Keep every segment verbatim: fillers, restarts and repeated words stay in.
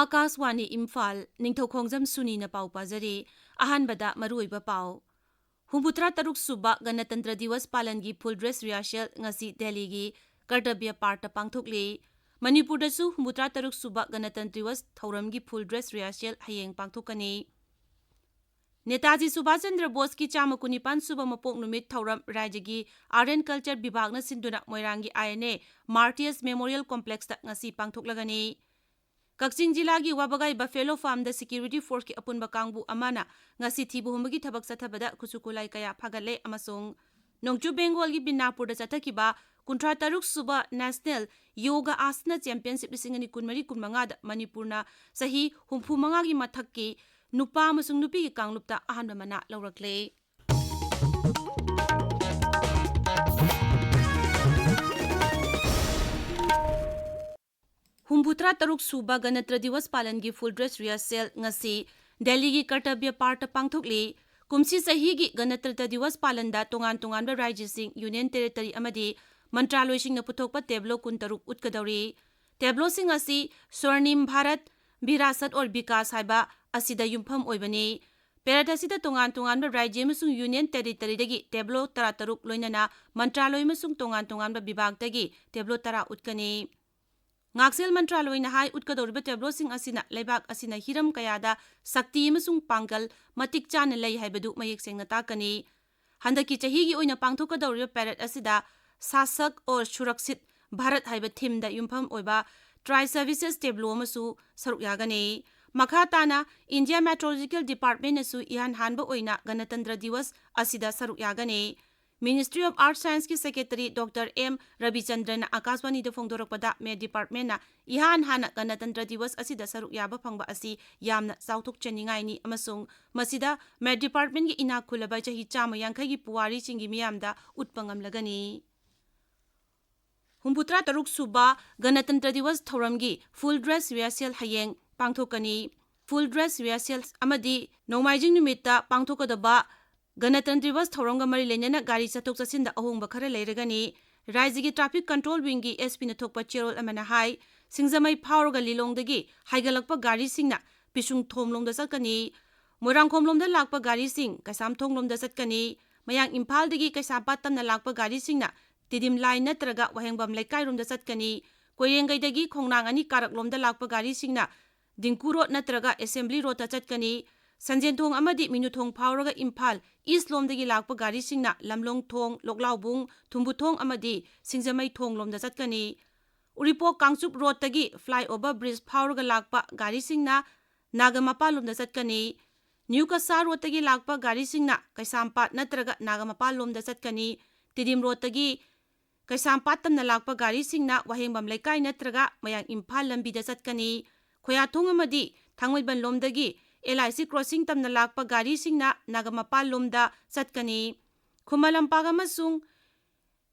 ꯑꯥꯀꯥꯁꯋꯥꯅꯤ ꯏꯝꯐꯥꯜ, ꯅꯤꯡꯊꯧꯈꯣꯡꯖꯝ ꯁꯨꯅꯤꯅ ꯄꯥꯎ ꯄꯥꯖꯔꯤ꯫ ꯑꯍꯥꯟꯕꯗ ꯃꯔꯨꯑꯣꯏꯕ ꯄꯥꯎ꯫ ꯍꯨꯝꯐꯨꯇꯔꯥ ꯇꯔꯨꯛ ꯁꯨꯕ ꯒꯅꯇꯟꯇ꯭ꯔ ꯗꯤꯋꯁ ꯄꯥꯂꯟꯒꯤ full dress rehearsal ꯉꯁꯤ ꯗꯦꯜꯂꯤꯒꯤ ꯀꯔꯇꯕ꯭ꯌ ꯄꯥꯔꯛꯇ ꯄꯥꯡꯊꯣꯛꯂꯤ꯫ ꯃꯅꯤꯄꯨꯔꯗꯁꯨ ꯍꯨꯝꯐꯨꯇꯔꯥ ꯇꯔꯨꯛ ꯁꯨꯕ ꯒꯅꯇꯟꯇ꯭ꯔ ꯗꯤꯋꯁ ꯊꯧꯔꯝꯒꯤ full dress rehearsal ꯍꯌꯦꯡ ꯄꯥꯡꯊꯣꯛꯀꯅꯤ꯫ ꯅꯦꯇꯥꯖꯤ ꯁꯨꯚꯥꯁ ꯆꯟꯗ꯭ꯔ ꯕꯣꯁꯀꯤ ꯆꯥꯝꯃ ꯀꯨꯟꯅꯤꯄꯥꯟ ꯁꯨꯕ ꯃꯄꯣꯛ ꯅꯨꯃꯤꯠ ꯊꯧꯔꯝ ꯔꯥꯖ꯭ꯌꯒꯤ Art and Culture ꯕꯤꯚꯥꯒꯅ ꯁꯤꯟꯗꯨꯅ ꯃꯣꯏꯔꯥꯡꯒꯤ I N A Martyrs Memorial Complexꯇ ꯉꯁꯤ ꯄꯥꯡꯊꯣꯛꯂꯒꯅꯤ꯫ ꯀꯛꯆꯤꯡ ꯖꯤꯂꯥꯒꯤ ꯋꯥꯕꯒꯥꯏ Buffalo Farmꯗ security forceꯀꯤ ꯑꯄꯨꯟꯕ ꯀꯥꯡꯕꯨ ꯑꯃꯅ ꯉꯁꯤ ꯊꯤꯕ ꯍꯨꯝꯕꯒꯤ ꯊꯕꯛ ꯆꯠꯊꯕꯗ ꯈꯨꯠꯁꯨ ꯈꯨꯠꯂꯥꯏ ꯀꯌꯥ ꯐꯥꯒꯠꯂꯦ ꯑꯃꯁꯨꯡ ꯅꯣꯡꯆꯨꯞ ꯕꯦꯡꯒꯣꯜꯒꯤ ꯕꯤꯟꯅꯥꯄꯨꯔꯗ ꯆꯠꯊꯈꯤꯕ ꯀꯨꯟꯊ꯭ꯔꯥ ꯇꯔꯨꯛ ꯁꯨꯕ National Yoga Asana Championship ꯂꯤꯁꯤꯡ ꯑꯅꯤ ꯀꯨꯟꯃꯔꯤ ꯀꯨꯟꯃꯉꯥꯗ ꯃꯅꯤꯄꯨꯔꯅ ꯆꯍꯤ ꯍꯨꯝꯐꯨ ꯃꯉꯥꯒꯤ ꯃꯊꯛꯀꯤ ꯅꯨꯄꯥ ꯑꯃꯁꯨꯡ ꯅꯨꯄꯤꯒꯤ ꯀꯥꯡꯂꯨꯞꯇ ꯑꯍꯥꯟꯕ ꯃꯅꯥ ꯂꯧꯔꯛꯂꯦ꯫ ꯍꯨꯝꯐꯨꯇꯔꯥ ꯇꯔꯨꯛ ꯁꯨꯕ ꯒꯅꯇꯟꯇ꯭ꯔ ꯗꯤꯋꯁ ꯄꯥꯂꯟꯒꯤ full dress rehearsal ꯉꯁꯤ ꯗꯦꯜꯂꯤꯒꯤ ꯀꯔꯇꯕ꯭ꯌ ꯄꯥꯔꯛꯇ ꯄꯥꯡꯊꯣꯛꯂꯤ꯫ ꯀꯨꯝꯁꯤ ꯆꯍꯤꯒꯤ ꯒꯅꯇꯟꯇ꯭ꯔ ꯗꯤꯋꯁ ꯄꯥꯂꯟꯗ ꯇꯣꯉꯥꯟ ꯇꯣꯉꯥꯟꯕ ꯔꯥꯖ꯭ꯌꯁꯤꯡ, Union Territory ꯑꯃꯗꯤ ꯃꯟꯇ꯭ꯔꯥꯂꯣꯏꯁꯤꯡꯅ ꯄꯨꯊꯣꯛꯄ ꯇꯦꯕ꯭ꯂꯣ ꯀꯨꯟꯇꯔꯨꯛ ꯎꯠꯀꯗꯧꯔꯤ꯫ ꯇꯦꯕ꯭ꯂꯣꯁꯤꯡ ꯑꯁꯤ Swarnim Bharat, Virasat Aur Vikas ꯍꯥꯏꯕ ꯑꯁꯤꯗ ꯌꯨꯝꯐꯝ ꯑꯣꯏꯕꯅꯤ꯫ ꯄꯦꯔꯦꯗ ꯑꯁꯤꯗ ꯇꯣꯉꯥꯟ ꯇꯣꯉꯥꯟꯕ ꯔꯥꯖ꯭ꯌ ꯑꯃꯁꯨꯡ Union Territoryꯗꯒꯤ ꯇꯦꯕ꯭ꯂꯣ ꯇꯔꯥꯇꯔꯨꯛ, ꯂꯣꯏꯅꯅ ꯃꯟꯇ꯭ꯔꯥꯂꯣꯏ ꯑꯃꯁꯨꯡ ꯇꯣꯉꯥꯟ ꯇꯣꯉꯥꯟꯕ ꯕꯤꯚꯥꯒꯇꯒꯤ ꯇꯦꯕ꯭ꯂꯣ ꯇꯔꯥ ꯎꯠꯀꯅꯤ꯫ ꯉꯥꯛꯁꯦꯜ ꯃꯟꯇ꯭ꯔꯥꯂꯣꯏꯅ ꯍꯥꯏ, ꯎꯠꯀꯗꯧꯔꯤꯕ ꯇꯦꯕ꯭ꯂꯣꯁꯤꯡ ꯑꯁꯤꯅ ꯂꯩꯕꯥꯛ ꯑꯁꯤꯅ ꯍꯤꯔꯝ ꯀꯌꯥꯗ ꯁꯛꯇꯤ ꯑꯃꯁꯨꯡ ꯄꯥꯡꯒꯜ ꯃꯇꯤꯛ ꯆꯥꯅ ꯂꯩ ꯍꯥꯏꯕꯗꯨ ꯃꯌꯦꯛ ꯁꯦꯡꯅ ꯇꯥꯛꯀꯅꯤ꯫ ꯍꯟꯗꯛꯀꯤ ꯆꯍꯤꯒꯤ ꯑꯣꯏꯅ ꯄꯥꯡꯊꯣꯛꯀꯗꯧꯔꯤꯕ ꯄꯦꯔꯦꯗ ꯑꯁꯤꯗ ꯁꯥꯁꯛ ꯑꯣꯔ ꯁꯨꯔꯛꯁꯤꯠ ꯚꯥꯔꯠ ꯍꯥꯏꯕ themeꯗ ꯌꯨꯝꯐꯝ ꯑꯣꯏꯕ Tri Services ꯇꯦꯕ꯭ꯂꯣ ꯑꯃꯁꯨ ꯁꯔꯨꯛ ꯌꯥꯒꯅꯤ꯫ ꯃꯈꯥ ꯇꯥꯅ India Meteorological Departmentꯅꯁꯨ ꯏꯍꯥꯟ ꯍꯥꯟꯕ ꯑꯣꯏꯅ ꯒꯅꯇꯟꯇ꯭ꯔ ꯗꯤꯋꯁ ꯑꯁꯤꯗ ꯁꯔꯨꯛ ꯌꯥꯒꯅꯤ꯫ Ministry of Earth Scienceꯀꯤ Secretary Doctor M ꯔꯕꯤꯆꯟꯗ꯭ꯔꯅ ꯑꯥꯀꯥꯁꯕꯥꯅꯤꯗ ꯐꯣꯡꯗꯣꯔꯛꯄꯗ, Met Departmentꯅ ꯏꯍꯥꯟ ꯍꯥꯟꯅ ꯒꯅꯇꯟꯇ꯭ꯔ ꯗꯤꯋꯁ ꯑꯁꯤꯗ ꯁꯔꯨꯛ ꯌꯥꯕ ꯐꯪꯕ ꯑꯁꯤ ꯌꯥꯝꯅ ꯆꯥꯎꯊꯣꯛꯆꯅꯤꯡꯉꯥꯏꯅꯤ ꯑꯃꯁꯨꯡ ꯃꯁꯤꯗ Met Departmentꯀꯤ ꯏꯅꯥꯛ ꯈꯨꯜꯂꯕ ꯆꯍꯤ ꯆꯥꯝꯃ ꯌꯥꯡꯈꯩꯒꯤ ꯄꯨꯋꯥꯔꯤꯁꯤꯡꯒꯤ ꯃꯤꯌꯥꯝꯗ ꯎꯠꯄ ꯉꯝꯂꯒꯅꯤ꯫ ꯍꯨꯝꯐꯨꯇꯔꯥ ꯇꯔꯨꯛ ꯁꯨꯕ ꯒꯅꯇꯟꯇ꯭ꯔ ꯗꯤꯋꯁ ꯊꯧꯔꯝꯒꯤ full dress rehearsal ꯍꯌꯦꯡ ꯄꯥꯡꯊꯣꯛꯀꯅꯤ꯫ Full dress rehearsal ꯑꯃꯗꯤ ꯅꯣꯡꯃꯥꯏꯖꯤꯡ ꯅꯨꯃꯤꯠꯇ ꯄꯥꯡꯊꯣꯛꯀꯗꯕ ꯒꯅꯇꯟꯇ꯭ꯔ ꯗꯤꯋꯁ ꯊꯧꯔꯝꯒ ꯃꯔꯤ ꯂꯩꯅꯅ ꯒꯥꯔꯤ ꯆꯠꯊꯣꯛ ꯆꯠꯁꯤꯟꯗ ꯑꯍꯣꯡꯕ ꯈꯔ ꯂꯩꯔꯒꯅꯤ꯫ ꯔꯥꯖ꯭ꯌꯒꯤ Traffic Control Wingꯒꯤ S Pꯅ ꯊꯣꯛꯄ ꯆꯦꯔꯣꯜ ꯑꯃꯅ ꯍꯥꯏ, ꯁꯤꯡꯖꯃꯩ ꯐꯥꯎꯔꯒ ꯂꯤꯂꯣꯡꯗꯒꯤ ꯍꯥꯏꯒꯠꯂꯛꯄ ꯒꯥꯔꯤꯁꯤꯡꯅ ꯄꯤꯁꯨꯡꯊꯣꯝꯂꯣꯝꯗ ꯆꯠꯀꯅꯤ꯫ ꯃꯣꯏꯔꯥꯡꯈꯣꯝꯂꯣꯝꯗ ꯂꯥꯛꯄ ꯒꯥꯔꯤꯁꯤꯡ ꯀꯩꯁꯥꯝꯊꯣꯡꯂꯣꯝꯗ ꯆꯠꯀꯅꯤ꯫ ꯃꯌꯥꯡ ꯏꯝꯐꯥꯜꯗꯒꯤ ꯀꯩꯁꯥꯝꯄꯥꯠ ꯇꯝꯅ ꯂꯥꯛꯄ ꯒꯥꯔꯤꯁꯤꯡꯅ ꯇꯤꯗꯤꯝ ꯂꯥꯏꯟ ꯅꯠꯇ꯭ꯔꯒ ꯋꯥꯍꯦꯡꯕꯝ ꯂꯩꯀꯥꯏꯔꯣꯝꯗ ꯆꯠꯀꯅꯤ꯫ ꯀꯣꯏꯔꯦꯡꯒꯩꯗꯒꯤ ꯈꯣꯡꯅꯥꯡ ꯑꯅꯤ ꯀꯥꯔꯛꯂꯣꯝꯗ ꯂꯥꯛꯄ ꯒꯥꯔꯤꯁꯤꯡꯅ ꯗꯤꯡꯀꯨ ꯔꯣꯗ ꯅꯠꯇ꯭ꯔꯒ ꯑꯦꯁꯦꯝꯕ꯭ꯂꯤ ꯔꯣꯗꯇ ꯆꯠꯀꯅꯤ꯫ ꯁꯟꯖꯦꯟꯊꯣꯡ ꯑꯃꯗꯤ ꯃꯤꯅꯨꯊꯣꯡ ꯐꯥꯎꯔꯒ ꯏꯝꯐꯥꯜ ꯏꯁꯂꯣꯝꯗꯒꯤ ꯂꯥꯛꯄ ꯒꯥꯔꯤꯁꯤꯡꯅ ꯂꯝꯂꯣꯡ ꯊꯣꯡ, ꯂꯣꯛꯂꯥꯎꯕꯨꯡ, ꯊꯨꯝꯕꯨꯊꯣꯡ ꯑꯃꯗꯤ ꯁꯤꯡꯖꯃꯩ ꯊꯣꯡꯂꯣꯝꯗ ꯆꯠꯀꯅꯤ꯫ ꯎꯔꯤꯄꯣꯛ ꯀꯥꯡꯆꯨꯞ ꯔꯣꯗꯇꯒꯤ ꯐ꯭ꯂꯥꯏꯑꯣꯚꯔ ꯕ꯭ꯔꯤꯖ ꯐꯥꯎꯔꯒ ꯂꯥꯛꯄ ꯒꯥꯔꯤꯁꯤꯡꯅ ꯅꯥꯒꯃꯄꯥꯜꯂꯣꯝꯗ ꯆꯠꯀꯅꯤ꯫ ꯅ꯭ꯌꯨ ꯀꯁꯥꯔ ꯔꯣꯗꯇꯒꯤ ꯂꯥꯛꯄ ꯒꯥꯔꯤꯁꯤꯡꯅ ꯀꯩꯁꯥꯝꯄꯥꯠ ꯅꯠꯇ꯭ꯔꯒ ꯅꯥꯒꯃꯄꯥꯜꯂꯣꯝꯗ ꯆꯠꯀꯅꯤ꯫ ꯇꯤꯗꯤꯝ ꯔꯣꯗꯇꯒꯤ ꯀꯩꯁꯥꯝꯄꯥꯠ ꯇꯝꯅ ꯂꯥꯛꯄ ꯒꯥꯔꯤꯁꯤꯡꯅ ꯋꯥꯍꯦꯡꯕꯝ ꯂꯩꯀꯥꯏ ꯅꯠꯇ꯭ꯔꯒ ꯃꯌꯥꯡ ꯏꯝꯐꯥꯜ ꯂꯝꯕꯤꯗ ꯆꯠꯀꯅꯤ꯫ ꯈꯣꯌꯥꯊꯣꯡ ꯑꯃꯗꯤ ꯊꯥꯡꯃꯩꯕꯟꯂꯣꯝꯗꯒꯤ ꯑꯦꯜ ꯑꯥꯏ ꯁꯤ ꯀ꯭ꯔꯣꯁꯤꯡ ꯇꯝꯅ ꯂꯥꯛꯄ ꯒꯥꯔꯤꯁꯤꯡꯅ ꯅꯥꯒꯃꯄꯥꯜꯂꯣꯝꯗ ꯆꯠꯀꯅꯤ꯫ ꯈꯨꯃꯟ ꯂꯝꯄꯥꯛ ꯑꯃꯁꯨꯡ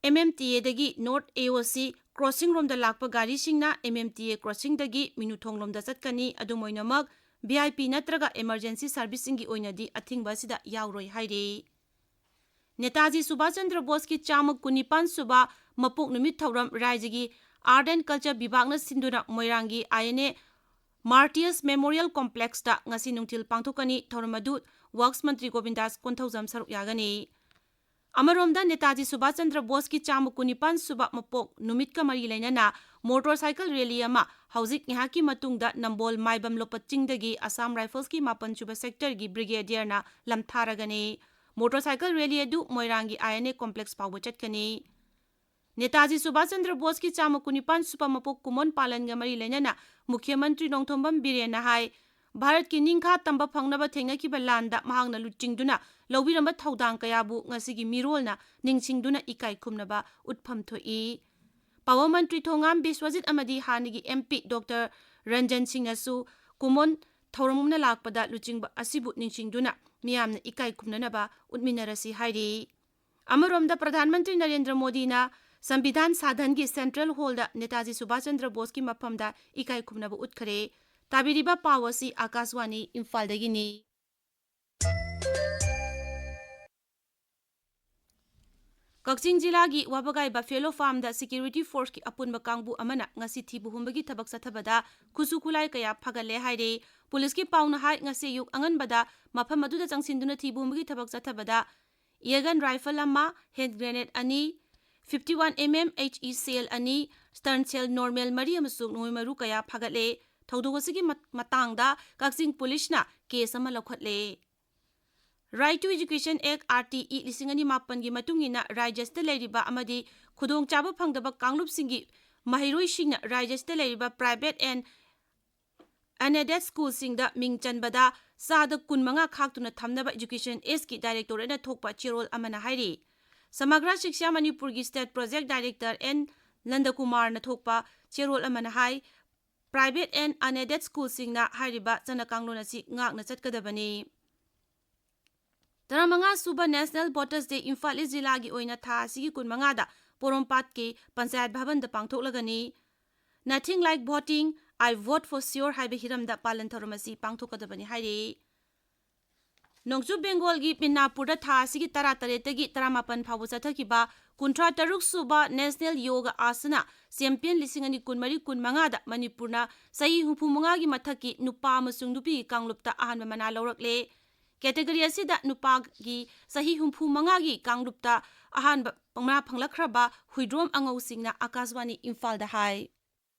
ꯑꯦꯝ ꯑꯦꯝ ꯇꯤ ꯑꯦꯗꯒꯤ ꯅꯣꯔꯠ ꯑꯦ ꯑꯣ ꯁꯤ ꯀ꯭ꯔꯣꯁꯤꯡ ꯔꯣꯝꯗ ꯂꯥꯛꯄ ꯒꯥꯔꯤꯁꯤꯡꯅ ꯑꯦꯝ ꯑꯦꯝ ꯇꯤ ꯑꯦ ꯀ꯭ꯔꯣꯁꯤꯡꯗꯒꯤ ꯃꯤꯅꯨꯊꯣꯡꯂꯣꯝꯗ ꯆꯠꯀꯅꯤ꯫ ꯑꯗꯨꯝ ꯑꯣꯏꯅꯃꯛ, ꯚꯤ ꯑꯥꯏ ꯄꯤ ꯅꯠꯇ꯭ꯔꯒ ꯏꯃꯔꯖꯦꯟꯁꯤ ꯁꯔꯚꯤꯁꯁꯤꯡꯒꯤ ꯑꯣꯏꯅꯗꯤ ꯑꯊꯤꯡꯕ ꯑꯁꯤꯗ ꯌꯥꯎꯔꯣꯏ ꯍꯥꯏꯔꯤ꯫ ꯅꯦꯇꯥꯖꯤ ꯁꯨꯚꯥꯁ ꯆꯟꯗ꯭ꯔ ꯕꯣꯁꯀꯤ ꯆꯥꯝꯃ ꯀꯨꯟꯅꯤꯄꯥꯟ ꯁꯨꯕ ꯃꯄꯣꯛ ꯅꯨꯃꯤꯠ ꯊꯧꯔꯝ ꯔꯥꯏꯖꯒꯤ ꯑꯥꯔꯠ ꯑꯦꯟ ꯀꯜꯆꯔ ꯕꯤꯚꯥꯒꯅ ꯁꯤꯟꯗꯨꯅ ꯃꯣꯏꯔꯥꯡꯒꯤ ꯑꯥꯏ ꯑꯦꯟ ꯑꯦ ꯃꯥꯔꯇꯤꯌꯔꯁ ꯃꯦꯃꯣꯔꯤꯌꯦꯜ ꯀꯣꯝꯄ꯭ꯂꯦꯛꯁꯇ ꯉꯁꯤ ꯅꯨꯡꯊꯤꯜ ꯄꯥꯡꯊꯣꯛꯀꯅꯤ꯫ ꯊꯧꯔꯝ ꯑꯗꯨ ꯋꯔꯛꯁ ꯃꯟꯇ꯭ꯔꯤ ꯒꯣꯕꯤꯟꯗꯥꯁ ꯀꯣꯟꯊꯧꯖꯝ ꯁꯔꯨꯛ ꯌꯥꯒꯅꯤ꯫ ꯑꯃꯔꯣꯝꯗ, ꯅꯦꯇꯥꯖꯤ ꯁꯨꯚꯥꯁ ꯆꯟꯗ꯭ꯔ ꯕꯣꯁꯀꯤ ꯆꯥꯝꯃ ꯀꯨꯟꯅꯤꯄꯥꯟ ꯁꯨꯕ ꯃꯄꯣꯛ ꯅꯨꯃꯤꯠꯀ ꯃꯔꯤ ꯂꯩꯅꯅ ꯃꯣꯇꯣꯔ ꯁꯥꯏꯀꯜ ꯔꯦꯂꯤ ꯑꯃ ꯍꯧꯖꯤꯛ ꯉꯥꯏꯍꯥꯛꯀꯤ ꯃꯇꯨꯡꯗ ꯅꯝꯕꯣꯜ ꯃꯥꯏꯕꯝ ꯂꯣꯄꯠ ꯆꯤꯡꯗꯒꯤ ꯑꯁꯥꯝ ꯔꯥꯏꯐꯜꯁꯀꯤ ꯃꯥꯄꯟ ꯁꯨꯕ ꯁꯦꯛꯇꯔꯒꯤ ꯕ꯭ꯔꯤꯒꯦꯗꯤꯌꯔꯅ ꯂꯝꯊꯥꯔꯒꯅꯤ꯫ ꯃꯣꯇꯣꯔ ꯁꯥꯏꯀꯜ ꯔꯦꯂꯤ ꯑꯗꯨ ꯃꯣꯏꯔꯥꯡꯒꯤ ꯑꯥꯏ ꯑꯦꯟ ꯑꯦ ꯀꯣꯝꯄ꯭ꯂꯦꯛꯁ ꯐꯥꯎꯕ ꯆꯠꯀꯅꯤ꯫ ꯅꯦꯇꯥꯖꯤ ꯁꯨꯚꯥꯁ ꯆꯟꯗ꯭ꯔ ꯕꯣꯁꯀꯤ ꯆꯥꯝꯃ ꯀꯨꯟꯅꯤꯄꯥꯟ ꯁꯨꯕ ꯃꯄꯣꯛ ꯀꯨꯝꯑꯣꯟ ꯄꯥꯂꯟꯒ ꯃꯔꯤ ꯂꯩꯅꯅ ꯃꯨꯈ꯭ꯌ ꯃꯟꯇ꯭ꯔꯤ ꯅꯣꯡꯊꯣꯝꯕꯝ ꯕꯤꯔꯦꯟꯅ ꯍꯥꯏ, ꯚꯥꯔꯠꯀꯤ ꯅꯤꯡꯈꯥ ꯇꯝꯕ ꯐꯪꯅꯕ ꯊꯦꯡꯅꯈꯤꯕ ꯂꯥꯟꯗ ꯃꯍꯥꯛꯅ ꯂꯨꯆꯤꯡꯗꯨꯅ ꯂꯧꯕꯤꯔꯝꯕ ꯊꯧꯗꯥꯡ ꯀꯌꯥꯕꯨ ꯉꯁꯤꯒꯤ ꯃꯤꯔꯣꯜꯅ ꯅꯤꯡꯁꯤꯡꯗꯨꯅ ꯏꯀꯥꯏ ꯈꯨꯝꯅꯕ ꯎꯠꯐꯝ ꯊꯣꯛꯏ꯫ ꯄꯥꯋꯔ ꯃꯟꯇ꯭ꯔꯤ ꯊꯣꯉꯥꯝ ꯕꯤꯁ꯭ꯋꯖꯤꯠ ꯑꯃꯗꯤ ꯍꯥꯟꯅꯒꯤ ꯑꯦꯝ ꯄꯤ ꯗꯣꯛꯇꯔ ꯔꯟꯖꯟ ꯁꯤꯡꯅꯁꯨ ꯀꯨꯝꯑꯣꯟ ꯊꯧꯔꯝ ꯑꯃꯅ ꯂꯥꯛꯄꯗ ꯂꯨꯆꯤꯡꯕ ꯑꯁꯤꯕꯨ ꯅꯤꯡꯁꯤꯡꯗꯨꯅ ꯃꯤꯌꯥꯝꯅ ꯏꯀꯥꯏ ꯈꯨꯝꯅꯅꯕ ꯎꯠꯃꯤꯟꯅꯔꯁꯤ ꯍꯥꯏꯔꯤ꯫ ꯑꯃꯔꯣꯝꯗ, ꯄ꯭ꯔꯙꯥꯟ ꯃꯟꯇ꯭ꯔꯤ ꯅꯔꯦꯟꯗ꯭ꯔ ꯃꯣꯗꯤꯅ ꯁꯪꯕꯤꯙꯥꯟ ꯁꯥꯗꯟꯒꯤ ꯁꯦꯟꯇ꯭ꯔꯦꯜ ꯍꯣꯜꯗ ꯅꯦꯇꯥꯖꯤ ꯁꯨꯚꯥꯁ ꯆꯟꯗ꯭ꯔ ꯕꯣꯁꯀꯤ ꯃꯐꯝꯗ ꯏꯀꯥꯏ ꯈꯨꯝꯅꯕ ꯎꯠꯈꯔꯦ꯫ ꯇꯥꯕꯤꯔꯤꯕ ꯄꯥꯎ ꯑꯁꯤ ꯑꯥꯀꯥꯁꯋꯥꯅꯤ ꯏꯝꯐꯥꯜꯗꯒꯤꯅꯤ꯫ ꯀꯛꯆꯤꯡ ꯖꯤꯂꯥꯒꯤ ꯋꯥꯕꯒꯥꯏ ꯕꯐꯦꯂꯣ ꯐꯥꯔꯝꯗ ꯁꯦꯀ꯭ꯌꯨꯔꯤꯇꯤ ꯐꯣꯔꯁꯀꯤ ꯑꯄꯨꯟꯕ ꯀꯥꯡꯕꯨ ꯑꯃꯅ ꯉꯁꯤ ꯊꯤꯕ ꯍꯨꯝꯕꯒꯤ ꯊꯕꯛ ꯆꯠꯊꯕꯗ ꯈꯨꯠꯁꯨ ꯈꯨꯠꯂꯥꯏ ꯀꯌꯥ ꯐꯒꯠꯂꯦ ꯍꯥꯏꯔꯦ꯫ ꯄꯨꯂꯤꯁꯀꯤ ꯄꯥꯎꯅ ꯍꯥꯏ, ꯉꯁꯤ ꯑꯌꯨꯛ ꯑꯉꯟꯕꯗ ꯃꯐꯝ ꯑꯗꯨꯗ ꯆꯪꯁꯤꯟꯗꯨꯅ ꯊꯤꯕ ꯍꯨꯝꯕꯒꯤ ꯊꯕꯛ ꯆꯠꯊꯕꯗ ꯏꯌꯔꯒꯟ ꯔꯥꯏꯐꯜ ꯑꯃ, ꯍꯦꯟ ꯒ꯭ꯔꯦꯅꯦꯗ ꯑꯅꯤ, fifty one M M H E ꯁꯦꯜ ꯑꯅꯤ, ꯁ꯭ꯇꯟ ꯁꯦꯜ ꯅꯣꯔꯃꯦꯜ ꯃꯔꯤ ꯑꯃꯁꯨꯡ ꯅꯣꯡꯃꯩ ꯃꯔꯨ ꯀꯌꯥ ꯐꯥꯒꯠꯂꯦ꯫ ꯊꯧꯗꯣꯛ ꯑꯁꯤꯒꯤ ꯃꯠ-, ꯃꯇꯥꯡꯗ ꯀꯛꯆꯤꯡ ꯄꯨꯂꯤꯁꯅ ꯀꯦꯁ ꯑꯃ ꯂꯧꯈꯠꯂꯦ꯫ Right to Education Act, R T E, ꯂꯤꯁꯤꯡ ꯑꯅꯤ ꯃꯥꯄꯟꯒꯤ ꯃꯇꯨꯡ ꯏꯟꯅ ꯔꯥꯖ꯭ꯌ ꯑꯁꯤꯗ ꯂꯩꯔꯤꯕ ꯑꯃꯗꯤ ꯈꯨꯗꯣꯡꯆꯥꯕ ꯐꯪꯗꯕ ꯀꯥꯡꯂꯨꯞꯁꯤꯡꯒꯤ ꯃꯍꯩꯔꯣꯏꯁꯤꯡꯅ ꯔꯥꯖ꯭ꯌ ꯑꯁꯤꯗ ꯂꯩꯔꯤꯕ private and unaided ꯁ꯭ꯀꯨꯜꯁꯤꯡꯗ ꯃꯤꯡ ꯆꯟꯕꯗ ꯆꯥꯗ ꯀꯨꯟꯃꯉꯥ ꯈꯥꯛꯇꯨꯅ ꯊꯝꯅꯕ Education Act ꯀꯤ directorate ꯅ ꯊꯣꯛꯄ ꯆꯦꯔꯣꯜ ꯑꯃꯅ ꯍꯥꯏꯔꯤ꯫ ꯁꯃꯒ꯭ꯔ ꯁꯤꯛꯁꯥ ꯃꯅꯤꯄꯨꯔꯒꯤ state project director N ꯅꯟꯗꯀꯨꯃꯥꯔꯅ ꯊꯣꯛꯄ ꯆꯦꯔꯣꯜ ꯑꯃꯅ ꯍꯥꯏ, private and unaided ꯁ꯭ꯀꯨꯜꯁꯤꯡꯅ ꯍꯥꯏꯔꯤꯕ ꯆꯠꯅ ꯀꯥꯡꯂꯣꯟ ꯑꯁꯤ ꯉꯥꯛꯅ ꯆꯠꯀꯗꯕꯅꯤ꯫ ꯇꯔꯥꯃꯉꯥ ꯁꯨꯕ National Voters Day ꯏꯝꯐꯥꯜ ꯏꯁ ꯖꯤꯂꯥꯒꯤ ꯑꯣꯏꯅ ꯊꯥ ꯑꯁꯤꯒꯤ ꯀꯨꯟꯃꯉꯥꯗ ꯄꯣꯔꯣꯝꯄꯥꯠꯀꯤ panchayat ꯚꯕꯟꯗ ꯄꯥꯡꯊꯣꯛꯂꯒꯅꯤ꯫ Nothing like voting, I vote for sure ꯍꯥꯏꯕ ꯍꯤꯔꯝꯗ ꯄꯥꯂꯟ ꯊꯧꯔꯝ ꯑꯁꯤ ꯄꯥꯡꯊꯣꯛꯀꯗꯕꯅꯤ ꯍꯥꯏꯔꯤ꯫ ꯅꯣꯡꯆꯨꯞ ꯕꯦꯡꯒꯣꯜꯒꯤ ꯃꯤꯗꯅꯥꯄꯨꯔꯗ ꯊꯥ ꯑꯁꯤꯒꯤ ꯇꯔꯥꯇꯔꯦꯠꯇꯒꯤ ꯇꯔꯥꯃꯥꯄꯟ ꯐꯥꯎꯕ ꯆꯠꯊꯈꯤꯕ ꯀꯨꯟꯊ꯭ꯔꯥ ꯇꯔꯨꯛ ꯁꯨꯕ National Yoga Asana Champion ꯂꯤꯁꯤꯡ ꯑꯅꯤ ꯀꯨꯟꯃꯔꯤ ꯀꯨꯟꯃꯉꯥꯗ ꯃꯅꯤꯄꯨꯔꯅ ꯆꯍꯤ ꯍꯨꯝꯐꯨ ꯃꯉꯥꯒꯤ ꯃꯊꯛꯀꯤ ꯅꯨꯄꯥ ꯑꯃꯁꯨꯡ ꯅꯨꯄꯤꯒꯤ ꯀꯥꯡꯂꯨꯞꯇ ꯑꯍꯥꯟꯕ ꯃꯅꯥ ꯂꯧꯔꯛꯂꯦ꯫ Category ꯑꯁꯤꯗ ꯅꯨꯄꯥꯒꯤ ꯆꯍꯤ ꯍꯨꯝꯐꯨ ꯃꯉꯥꯒꯤ ꯀꯥꯡꯂꯨꯞꯇ ꯑꯍꯥꯟꯕ ꯃꯅꯥ ꯐꯪꯂꯛꯈ꯭ꯔꯕ ꯍꯨꯏꯗ꯭ꯔꯣꯝ ꯑꯉꯧꯁꯤꯡꯅ ꯑꯀꯥꯁꯕꯥꯅꯤ ꯏꯝꯐꯥꯜꯗ ꯍꯥꯏ꯫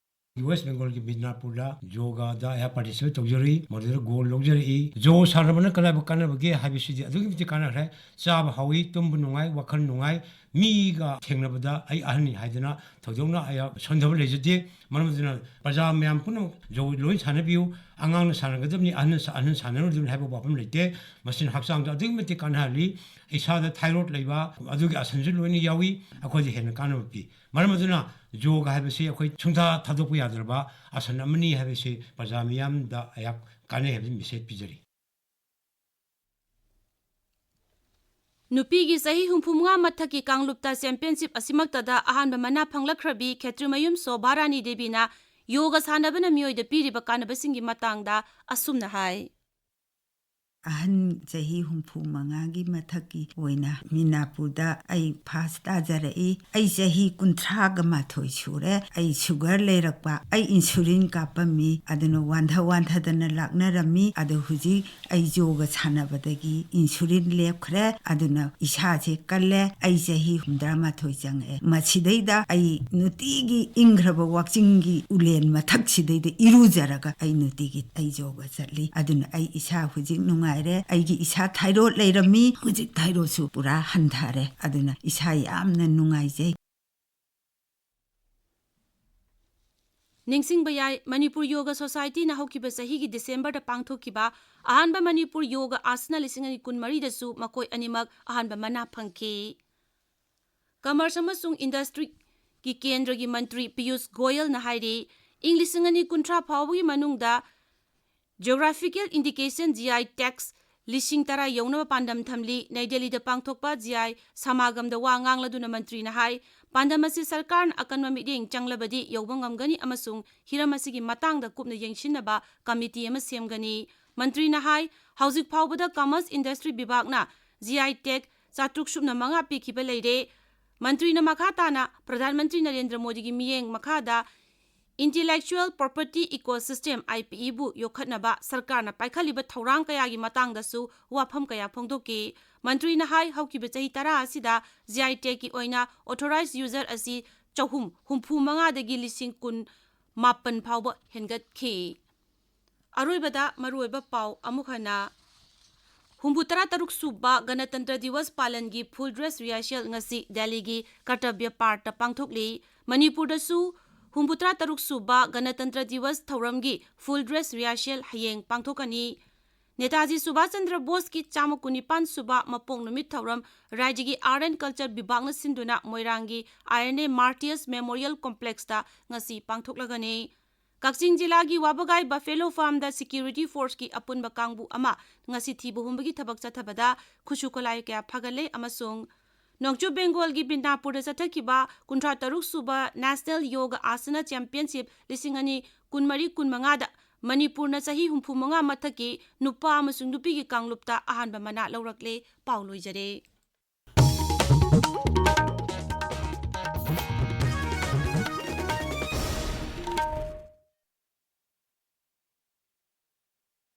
West Bengalꯒꯤ ꯃꯤꯗꯅꯥꯄꯨꯔꯗ ꯌꯣꯒꯥꯗ ꯑꯩꯍꯥꯛ participate ꯇꯧꯖꯔꯤ, ꯃꯗꯨꯗ gold ꯂꯧꯖꯔꯛꯏ꯫ ꯌꯣꯒ ꯁꯥꯟꯅꯕꯅ ꯀꯗꯥꯏꯕꯨ ꯀꯥꯟꯅꯕꯒꯦ ꯍꯥꯏꯕꯁꯤꯗꯤ ꯑꯗꯨꯛꯀꯤ ꯃꯇꯤꯛ ꯀꯥꯟꯅꯈ꯭ꯔꯦ꯫ ꯆꯥꯕ ꯍꯥꯎꯏ, ꯇꯨꯝꯕ ꯅꯨꯡꯉꯥꯏ, ꯋꯥꯈꯜ ꯅꯨꯡꯉꯥꯏ, ꯃꯤꯒ ꯊꯦꯡꯅꯕꯗ ꯑꯩ ꯑꯍꯟꯅꯤ ꯍꯥꯏꯗꯅ ꯊꯣꯏꯗꯣꯛꯅ ꯑꯩꯍꯥꯛ ꯁꯣꯟꯊꯕ ꯂꯩꯖꯗꯦ꯫ ꯃꯔꯝ ꯑꯗꯨꯅ ꯄ꯭ꯔꯖꯥ ꯃꯌꯥꯝ ꯄꯨꯝꯅꯃꯛ ꯌꯣꯒ ꯂꯣꯏ ꯁꯥꯟꯅꯕꯤꯌꯨ꯫ ꯑꯉꯥꯡꯅ ꯁꯥꯟꯅꯒꯗꯕꯅꯤ, ꯑꯍꯟꯅ ꯁꯥ-, ꯑꯍꯟꯅ ꯁꯥꯟꯅꯔꯣꯏꯗꯕꯅꯤ ꯍꯥꯏꯕ ꯋꯥꯐꯝ ꯂꯩꯇꯦ꯫ ꯃꯁꯤꯅ ꯍꯛꯆꯥꯡꯗ ꯑꯗꯨꯛꯀꯤ ꯃꯇꯤꯛ ꯀꯥꯟꯅꯍꯜꯂꯤ꯫ ꯏꯁꯥꯗ thyroid ꯂꯩꯕ ꯑꯗꯨꯒꯤ ꯑꯁꯟꯁꯨ ꯂꯣꯏꯅ ꯌꯥꯎꯏ, ꯑꯩꯈꯣꯏꯗ ꯍꯦꯟꯅ ꯀꯥꯟꯅꯕ ꯄꯤ꯫ ꯃꯔꯝ ꯑꯗꯨꯅ ꯌꯣꯒ ꯍꯥꯏꯕꯁꯤ ꯑꯩꯈꯣꯏ ꯁꯨꯡꯊꯥ ꯊꯥꯗꯣꯛꯄ ꯌꯥꯗ꯭ꯔꯕ ꯑꯁꯟ ꯑꯃꯅꯤ ꯍꯥꯏꯕꯁꯤ ꯄ꯭ꯔꯖꯥ ꯃꯤꯌꯥꯝꯗ ꯑꯩꯍꯥꯛ ꯀꯥꯟꯅꯩ ꯍꯥꯏꯕꯁꯤ message ꯄꯤꯖꯔꯤ꯫ ꯅꯨꯄꯤꯒꯤ ꯆꯍꯤ ꯍꯨꯝꯐꯨ ꯃꯉꯥ ꯃꯊꯛꯀꯤ ꯀꯥꯡꯂꯨꯞꯇ championship ꯑꯁꯤꯃꯛꯇꯗ ꯑꯍꯥꯟꯕ ꯃꯅꯥ ꯐꯪꯂꯛꯈ꯭ꯔꯕꯤ ꯈꯦꯇ꯭ꯔꯤꯃꯌꯨꯝ ꯁꯣꯚꯥꯔꯥꯅꯤ ꯗꯦꯕꯤꯅ ꯌꯣꯒ ꯁꯥꯟꯅꯕꯅ ꯃꯤꯑꯣꯏꯗ ꯄꯤꯔꯤꯕ ꯀꯥꯟꯅꯕꯁꯤꯡꯒꯤ ꯃꯇꯥꯡꯗ ꯑꯁꯨꯝꯅ ꯍꯥꯏ꯫ ꯑꯍꯟ ꯆꯍꯤ ꯍꯨꯝꯐꯨ ꯃꯉꯥꯒꯤ ꯃꯊꯛꯀꯤ ꯑꯣꯏꯅ ꯃꯤꯅꯥꯄꯨꯔꯗ ꯑꯩ ꯐꯥꯔꯁ ꯇꯥꯖꯔꯛꯏ꯫ ꯑꯩ ꯆꯍꯤ ꯀꯨꯟꯊ꯭ꯔꯥꯒ ꯃꯥꯊꯣꯏ ꯁꯨꯔꯦ꯫ ꯑꯩ ꯁꯨꯒꯔ ꯂꯩꯔꯛꯄ, ꯑꯩ ꯏꯟꯁꯨꯂꯤꯟ ꯀꯥꯞꯄꯝꯃꯤ꯫ ꯑꯗꯨꯅ ꯋꯥꯟꯊ ꯋꯥꯟꯊꯗꯅ ꯂꯥꯛꯅꯔꯝꯃꯤ꯫ ꯑꯗꯣ ꯍꯧꯖꯤꯛ ꯑꯩ ꯌꯣꯒ ꯁꯥꯟꯅꯕꯗꯒꯤ ꯏꯟꯁꯨꯂꯤꯟ ꯂꯦꯞꯈ꯭ꯔꯦ꯫ ꯑꯗꯨꯅ ꯏꯁꯥꯁꯦ ꯀꯜꯂꯦ꯫ ꯑꯩ ꯆꯍꯤ ꯍꯨꯝꯗ꯭ꯔꯥ ꯃꯥꯊꯣꯏ ꯆꯪꯉꯛꯑꯦ꯫ ꯃꯁꯤꯗꯩꯗ ꯑꯩ ꯅꯨꯡꯇꯤꯒꯤ ꯏꯪꯈ꯭ꯔꯕ ꯋꯥꯛꯆꯤꯡꯒꯤ ꯎꯂꯦꯟ ꯃꯊꯛꯁꯤꯗꯩꯗ ꯏꯔꯨꯖꯔꯒ ꯑꯩ ꯅꯨꯡꯇꯤꯒꯤ ꯑꯩ ꯌꯣꯒ ꯆꯠꯂꯤ꯫ ꯑꯗꯨꯅ ꯑꯩ ꯏꯁꯥ ꯍꯧꯖꯤꯛ ꯅꯨꯡꯉꯥꯏꯔꯦ꯫ ꯑꯩꯒꯤ ꯏꯁꯥ ꯊꯥꯏꯔꯣꯏꯗ ꯂꯩꯔꯝꯃꯤ, ꯍꯧꯖꯤꯛ ꯊꯥꯏꯔꯣꯏꯗꯁꯨ ꯄꯨꯔꯥ ꯍꯟꯊꯔꯦ꯫ ꯑꯗꯨꯅ ꯏꯁꯥ ꯌꯥꯝꯅ ꯅꯨꯡꯉꯥꯏꯖꯩ꯫ ꯅꯤꯡꯁꯤꯡꯕ ꯌꯥꯏ, ꯃꯅꯤꯄꯨꯔ ꯌꯣꯒ ꯁꯣꯁꯥꯏꯇꯤꯅ ꯍꯧꯈꯤꯕ ꯆꯍꯤꯒꯤ ꯗꯤꯁꯦꯝꯕꯔꯗ ꯄꯥꯡꯊꯣꯛꯈꯤꯕ ꯑꯍꯥꯟꯕ ꯃꯅꯤꯄꯨꯔ ꯌꯣꯒ ꯑꯥꯁꯅ ꯂꯤꯁꯤꯡ ꯑꯅꯤ ꯀꯨꯟꯃꯔꯤꯗꯁꯨ ꯃꯈꯣꯏ ꯑꯅꯤꯃꯛ ꯑꯍꯥꯟꯕ ꯃꯅꯥ ꯐꯪꯈꯤ꯫ ꯀꯃꯔꯁ ꯑꯃꯁꯨꯡ ꯏꯟꯗꯁꯇ꯭ꯔꯤꯒꯤ ꯀꯦꯟꯗ꯭ꯔꯒꯤ ꯃꯟꯇ꯭ꯔꯤ ꯄꯤꯌꯨꯁ ꯒꯣꯌꯜꯅ ꯍꯥꯏꯔꯤ, ꯏꯪ ꯂꯤꯁꯤꯡ ꯑꯅꯤ ꯀꯨꯟꯊ꯭ꯔꯥ ꯐꯥꯎꯕꯒꯤ ꯃꯅꯨꯡꯗ Geographical Indication, G I tags, ꯂꯤꯁꯤꯡ ꯇꯔꯥ ꯌꯧꯅꯕ ꯄꯥꯟꯗꯝ ꯊꯝꯂꯤ꯫ ꯅꯩ ꯗꯦꯜꯂꯤꯗ ꯄꯥꯡꯊꯣꯛꯄ G I ꯁꯃꯥꯒꯝꯗ ꯋꯥ ꯉꯥꯡꯂꯗꯨꯅ ꯃꯟꯇ꯭ꯔꯤꯅ ꯍꯥꯏ, ꯄꯥꯟꯗꯝ ꯑꯁꯤ ꯁꯔꯀꯥꯔꯅ ꯑꯀꯟꯕ ꯃꯤꯠꯌꯦꯡ ꯆꯪꯂꯕꯗꯤ ꯌꯧꯕ ꯉꯝꯒꯅꯤ ꯑꯃꯁꯨꯡ ꯍꯤꯔꯝ ꯑꯁꯤꯒꯤ ꯃꯇꯥꯡꯗ ꯀꯨꯞꯅ ꯌꯦꯡꯁꯤꯟꯅꯕ ꯀꯃꯤꯇꯤ ꯑꯃ ꯁꯦꯝꯒꯅꯤ꯫ ꯃꯟꯇ꯭ꯔꯤꯅ ꯍꯥꯏ, ꯍꯧꯖꯤꯛ ꯐꯥꯎꯕꯗ ꯀꯃꯔꯁ ꯏꯟꯗꯁꯇ꯭ꯔꯤ ꯕꯤꯚꯥꯒꯅ G I tag ꯆꯥꯇ꯭ꯔꯨꯛ ꯁꯨꯞꯅ ꯃꯉꯥ ꯄꯤꯈꯤꯕ ꯂꯩꯔꯦ꯫ ꯃꯟꯇ꯭ꯔꯤꯅ ꯃꯈꯥ ꯇꯥꯅ ꯄ꯭ꯔꯙꯥꯟ ꯃꯟꯇ꯭ꯔꯤ ꯅꯔꯦꯟꯗ꯭ꯔ ꯃꯣꯗꯤꯒꯤ ꯃꯤꯠꯌꯦꯡ ꯃꯈꯥꯗ Intellectual Property Ecosystem, I P E, ꯕꯨ ꯌꯣꯛꯈꯠꯅꯕ ꯁꯔꯀꯥꯔꯅ ꯄꯥꯏꯈꯠꯂꯤꯕ ꯊꯧꯔꯥꯡ ꯀꯌꯥꯒꯤ ꯃꯇꯥꯡꯗꯁꯨ ꯋꯥꯐꯝ ꯀꯌꯥ ꯐꯣꯡꯗꯣꯛꯈꯤ꯫ ꯃꯟꯇ꯭ꯔꯤꯅ ꯍꯥꯏ, ꯍꯧꯈꯤꯕ ꯆꯍꯤ ꯇꯔꯥ ꯑꯁꯤꯗ G I tag ꯀꯤ ꯑꯣꯏꯅ authorized user ꯑꯁꯤ ꯆꯍꯨꯝ ꯍꯨꯝꯐꯨ ꯃꯉꯥꯗꯒꯤ ꯂꯤꯁꯤꯡ ꯀꯨꯟ ꯃꯥꯄꯟ ꯐꯥꯎꯕ ꯍꯦꯟꯒꯠꯈꯤ꯫ ꯑꯔꯣꯏꯕꯗ ꯃꯔꯨꯑꯣꯏꯕ ꯄꯥꯎ ꯑꯃꯨꯛ ꯍꯟꯅ꯫ ꯍꯨꯝꯐꯨ ꯇꯔꯥ ꯇꯔꯨꯛ ꯁꯨꯕ ꯒꯅꯇꯟꯇ꯭ꯔ ꯗꯤꯋꯁ ꯄꯥꯂꯟꯒꯤ full dress rehearsal ꯉꯁꯤ ꯗꯦꯜꯂꯤꯒꯤ ꯀꯔꯇꯕ꯭ꯌ ꯄꯥꯔꯛꯇ ꯄꯥꯡꯊꯣꯛꯂꯤ꯫ ꯃꯅꯤꯄꯨꯔꯗꯁꯨ ꯍꯨꯝꯐꯨ ꯇꯔꯥ ꯇꯔꯨꯛ ꯁꯨꯕ ꯒꯅꯇꯟꯇ꯭ꯔ ꯗꯤꯋꯁ ꯊꯧꯔꯝꯒꯤ full dress rehearsal ꯍꯌꯦꯡ ꯄꯥꯡꯊꯣꯛꯀꯅꯤ꯫ ꯅꯦꯇꯥꯖꯤ ꯁꯨꯚꯥꯁ ꯆꯟꯗ꯭ꯔ ꯕꯣꯁꯀꯤ ꯆꯥꯝꯃ ꯀꯨꯟꯅꯤꯄꯥꯟ ꯁꯨꯕ ꯃꯄꯣꯛ ꯅꯨꯃꯤꯠ ꯊꯧꯔꯝ ꯔꯥꯖ꯭ꯌꯒꯤ Art and Culture ꯕꯤꯚꯥꯒꯅ ꯁꯤꯟꯗꯨꯅ ꯃꯣꯏꯔꯥꯡꯒꯤ I N A Martyrs Memorial Complex ꯇ ꯉꯁꯤ ꯄꯥꯡꯊꯣꯛꯂꯒꯅꯤ꯫ ꯀꯛꯆꯤꯡ ꯖꯤꯂꯥꯒꯤ ꯋꯥꯕꯒꯥꯏ Buffalo Farm ꯗ security force ꯀꯤ ꯑꯄꯨꯟꯕ ꯀꯥꯡꯕꯨ ꯑꯃ ꯉꯁꯤ ꯊꯤꯕ ꯍꯨꯝꯕꯒꯤ ꯊꯕꯛ ꯆꯠꯊꯕꯗ ꯈꯨꯠꯁꯨ ꯈꯨꯠꯂꯥꯏ ꯀꯌꯥ ꯐꯒꯠꯂꯦ ꯑꯃꯁꯨꯡ ꯅꯣꯡꯆꯨꯞ ꯕꯦꯡꯒꯣꯜꯒꯤ ꯃꯤꯗꯅꯥꯄꯨꯔꯗ ꯆꯠꯊꯈꯤꯕ ꯀꯨꯟꯊ꯭ꯔꯥ ꯇꯔꯨꯛ ꯁꯨꯕ National Yoga Asana Championship ꯂꯤꯁꯤꯡ ꯑꯅꯤ ꯀꯨꯟꯃꯔꯤ ꯀꯨꯟꯃꯉꯥꯗ ꯃꯅꯤꯄꯨꯔꯅ ꯆꯍꯤ ꯍꯨꯝꯐꯨ ꯃꯉꯥ ꯃꯊꯛꯀꯤ ꯅꯨꯄꯥ ꯑꯃꯁꯨꯡ ꯅꯨꯄꯤꯒꯤ ꯀꯥꯡꯂꯨꯞꯇ ꯑꯍꯥꯟꯕ ꯃꯅꯥ ꯂꯧꯔꯛꯂꯦ꯫ ꯄꯥꯎ ꯂꯣꯏꯖꯔꯦ꯫